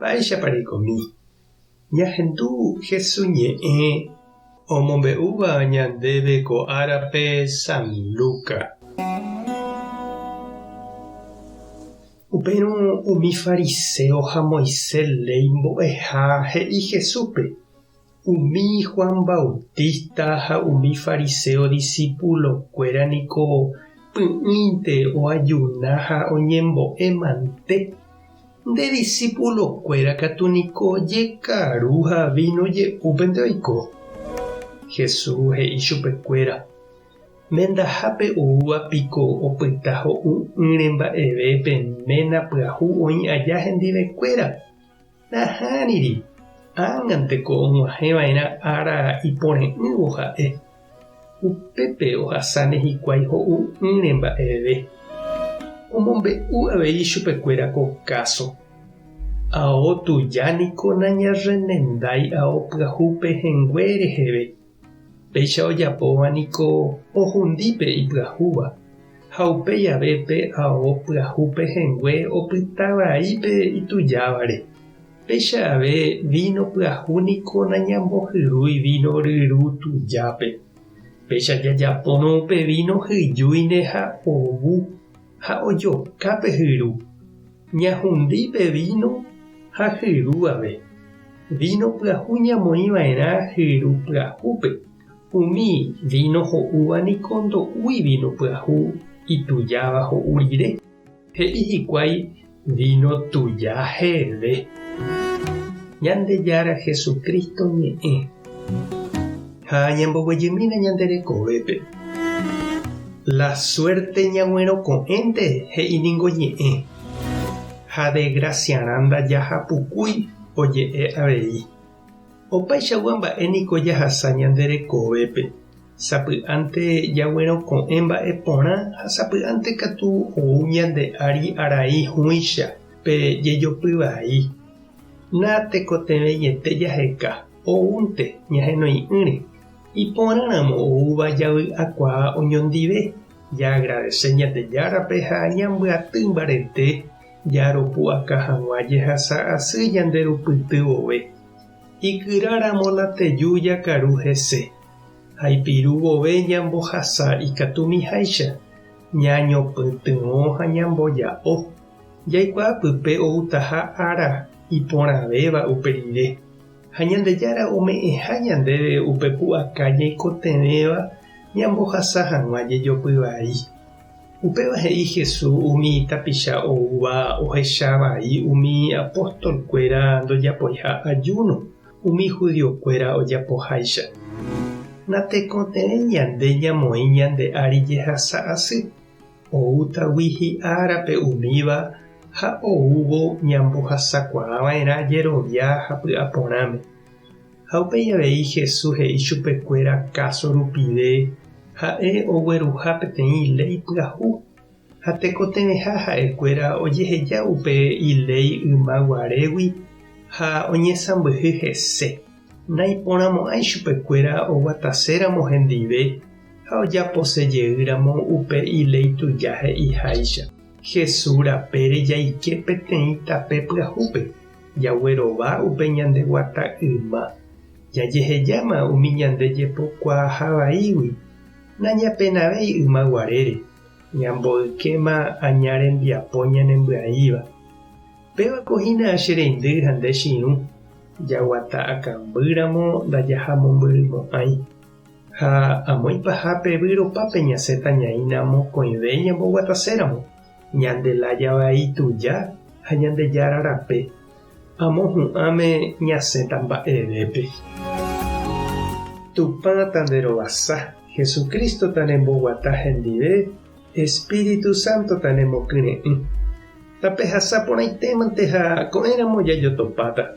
Mba'éichapa reikomi? Ñahendu Hesu ñe'ẽ omombe'úva ñandéve ko árape San Luca. Upérõ umi fariséo ha Moisés léi mbo'eha he'i Jesúspe, Umi Juan Bautista ha umi fariséo disípulokuéra niko py'ỹinte oajuna ha oñembo'e mante. Nde disípulokuéra katu niko jekaru ha víno je'úpente oiko. Jesús he'i chupekuéra, Mendahápe oúva piko opyta ho'u'ỹre mba'eve pe ména pyahu oĩ aja hendivekuéra? Nahániri, ág̃anteko og̃uahẽva'erã ára ipore'ỹvo ha'e. Upépe ohasáne hikuái ho'u'ỹre mba'eve. Omombe'u avei chupekuéra ko káso. Ao tuja niko nañarremendái ao pyahu pehẽngue reheve. Péicha ojapóva niko ohundi pe ipyahúva, ha upéi ave pe ao pyahu pehẽngue opyta vai pe itujávare. Péicha ave víno pyahu niko nañambohyrúi víno ryru tujápe. Péicha jajapórõ upe víno hyjúine ha ovu ha ojoka pe hyru. Ñahundi pe víno ha hyru ave. Víno pyahu ñamoĩ va'erã hyru pyahúpe. Umi víno ho'úva niko ndo'úi víno pyahu itujáva ho'u rire. He'i hikuái víno tuja heve. Ñandejára Jesucristo ñe'ẽ. Ha ñamboguejymína ñande rekovépe. La suerte ñag̃uerõko'ẽnte he'i ningo ñe'ẽ. Ha desgraciarã ndajahapukúi oje'e avei. Opaichagua mba'e niko jahasa ñande rekovépe. Sapy'ánte jagueroko'ẽ mba'e porã ha sapy'ánte katu ou ñande ári arai hũicha pe jejopy vai. Natekotevẽiete jaheka, oúnte ñahenoi'ỹre. Iporãramo oúva javy'akuaa oñondive, jaagradese Ñandejárape ha ñambyaty mbarete jaropu'aka hag̃ua jehasa asy ñanderupyty vove. Ikyráramo la teju jakaru hese, ha ipiru vove ñambohasa ikatumiháicha, ñañopytyvõ ha ñamboja'o. Jaikuaa pype outaha ára iporãvéva upe rire, ha Ñandejára ome'ẽha ñandéve upe pu'aka ñaikotevẽva ñambohasa hag̃ua jejopy vai. Upéva he'i Jesús umi tapicha oúva ohecha vai umi apóstolkuéra ndojapoiha ajúno umi judiokuéra ojapoháicha. Natekotevẽi ñande ñamoĩ ñande ári jehasa asy, oútagui hi'árape umíva ha oúvo ñambohasakuaava'erã jerovia ha py'aporãme. Ha upéi avei Jesús he'i chupekuéra káso rupive ha'e ogueruha peteĩ léi pyahu, ha tekotevẽha ha'ekuéra ojeheja upe iléi yma guarégui ha oñesãmbyhy hese. Naiporãmo'ãi chupekuéra oguataséramo hendive ha ojapose jeýramo upe iléi tuja he'iháicha. Jesús rapére jaike peteĩ tape pyahúpe. Jaguerova upe ñande guata yma, jajehejáma umi ñande jepokuaaha vaígui, nañapenavéi yma guarére, ñamboykéma aña rembiapo ñanembyaíva. Péva ko hína che reindy ha nde che irũ, jaguata akãmbýramo ndajahamombyrymo'ãi. Ha amo ipahápe vyropápe ñasẽta ñaína mokõive ñamboguataséramo. Ñande lája vai tuja ha Ñandejára rape, amo hu'ãme ñasẽta mba'evépe. Tupã tanderovasa, Jesucristo tanemboguata hendive, Espíritu Santo tanemokyre'ỹ. Tapehasa porãitémante ha ko'ẽramo jajotopáta.